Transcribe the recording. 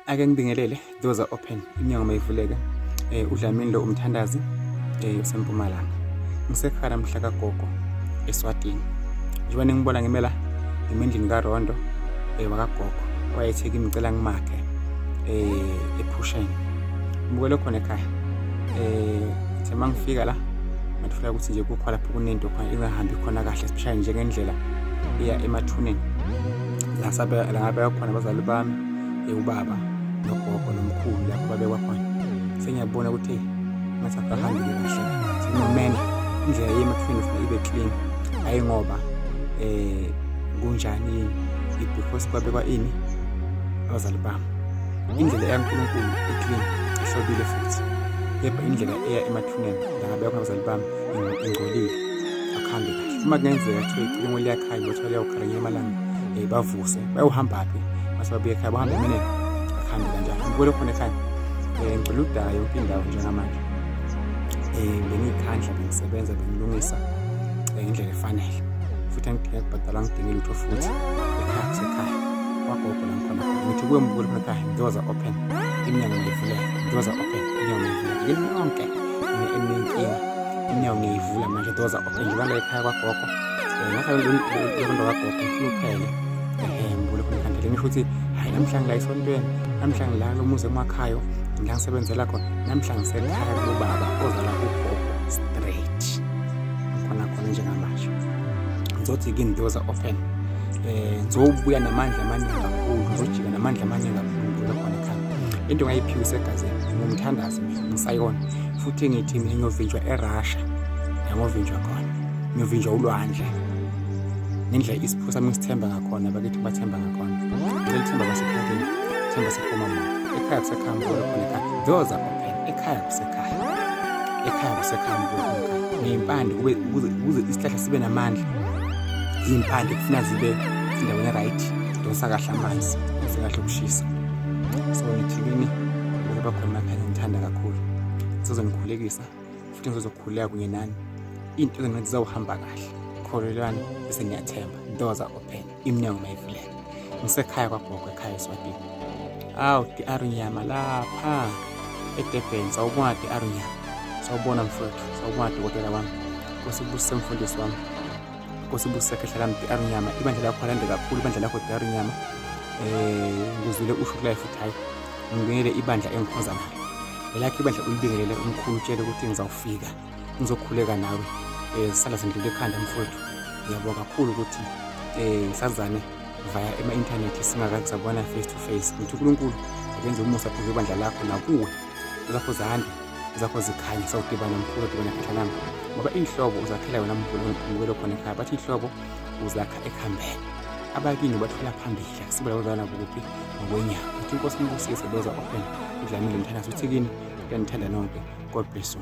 Ake ngibingelele, doors are open, iminyango mayivuleke. UDlamini lo umthandazi useMpumalanga. Ngisekhaya namhla kagogo eSwatini. Njengoba ningibona ngimela ngime endlini kaRondo wakagogo wayethe kimi ngicela ngimakhe ephusheni. Ngibukele khona ekhaya. Ngithe mangifika la ngathola ukuthi nje kukho lapho kunento khona ingahambi khona kahle especially njengendlela eya emathuneni la sabe la ngabeka khona abazali bami ubaba nogogo nomkhulu lapho babekwa khona. Sengiyabona ukuthi ngathi akuhambi kahle, sekumele indlela yemathuneni ufuna ibe clean, hayi ngoba kunjani yini, because kwabekwa ini abazali bami. Indlela yaNkulunkulu i-clean, ihlobile futhi, kepha indlela eya emathuneni la ngabekwa abazali bami ingcolile, akuhambi kahle. Uma kungenzeka kuthiwa icilongo liyakhanya, kuthiwa liyawukhala ngelinye amalanga, bavuse bayohamba phi mase babuye ekhaya, bahambe emineni, akuhambi kanjalo. Ngibukele khona ekhaya, ngicela udaka yonke indawo njengamanje. Bengiyikhandla, bengisebenza, bengilungisa ngendlela efanele, futhi angidinge kubhadalwa, angidingi lutho futhi. Ekhaya kusekhaya kwagogo la ngikhona khona. Ngithi kuwe mbukeli khona ekhaya, doors are open, iminyango ngiyivuleka, doors are open, iminyango ngiyivuleka kini nonke enenkinga, iminyango ngiyivula manje, doors are open. Njengoba la ekhaya kwagogo, ngakha londo kagogo ngifuna uphele, ngibule khona ekhaya. Ngisho ukuthi hhayi, namhla ngila esontweni, namhla ngila lo muzi emakhaya ngila ngisebenzela khona, namhla ngisekhaya kubaba ozala ugogo straight, ngikhona khona njengamanje. Ngizothi kini doors are open, ngizobuya namandla amaningi kakhulu, ngizojika namandla amaningi kakhulu. Ngibule khona ekhaya, into ngayiphiwa isegazini, ngumthandazi mina, ngisayona futhi. Ngithi mina ngiyovinjwa eRussia, ngiyangovinjwa khona, ngiyovinjwa ulwandle ngendlela isipho sami ngisithemba ngakhona, bakithi bathemba ngakhona. Ngicela ithemba basekhaya, themba sephuma mina ekhaya, kusekhaya, ngibule khona ekhaya, doors are open, ekhaya kusekhaya, ekhaya kusekhaya, ngibule khona ekhaya. Ney'mpande kube ukuze isihlahla sibe namandla, iy'mpande kufuna zibe endaweni right, donsa kahle amanzi, donsa kahle ukushisa. So ngithi kini bona bakhona emakhaya, ngithanda kakhulu, ngizonikhulekisa futhi ngizokhuleka kunye nani, into ezingathi zizawuhamba kahle. Kholelwani bese niyathemba, doors are open, iminyango mayivuleke. Ngisekhaya kwagogo, ekhaya eSwatini. Awu DR Nyama lapha eDurban, sawubona DR Nyama, sawubona mfowethu, sawubona dokotela wami, Nkosi kubusise mfundisi wami, Nkosi ibusise khehla lami DR Nyama. Ibandla lakho lande kakhulu, ibandla lakho DR Nyama. Ngizwile usho kulayo futhi, hayi, ngibingelele ibandla engikhonza nalo, elakho ibandla ulibingelele umkhulu, utshele ukuthi ngizawufika ngizokhuleka nawe. Sala sendlule ekhanda mfowethu, ngiyabonga kakhulu ukuthi sazane via ema-inthanethi, singakaze sabona face to face. Ngithi uNkulunkulu akenze umusa phezu kwebandla lakho, nakuwe zakho zande, zakho zikhanye. Sawudibana mkhulu, dibana khehla lami, ngoba iy'hlobo uzakhela yona mbukelo khona ekhaya. Bathi iy'hlobo uzakha ekuhambeni, abakini bathola phambili, akusibo labo ozalana kuphi ngokwenyama. Uthi inkosi nibusise, doors are open. UDlamini mthandazi uthi kini uyanithanda nonke. God bless you.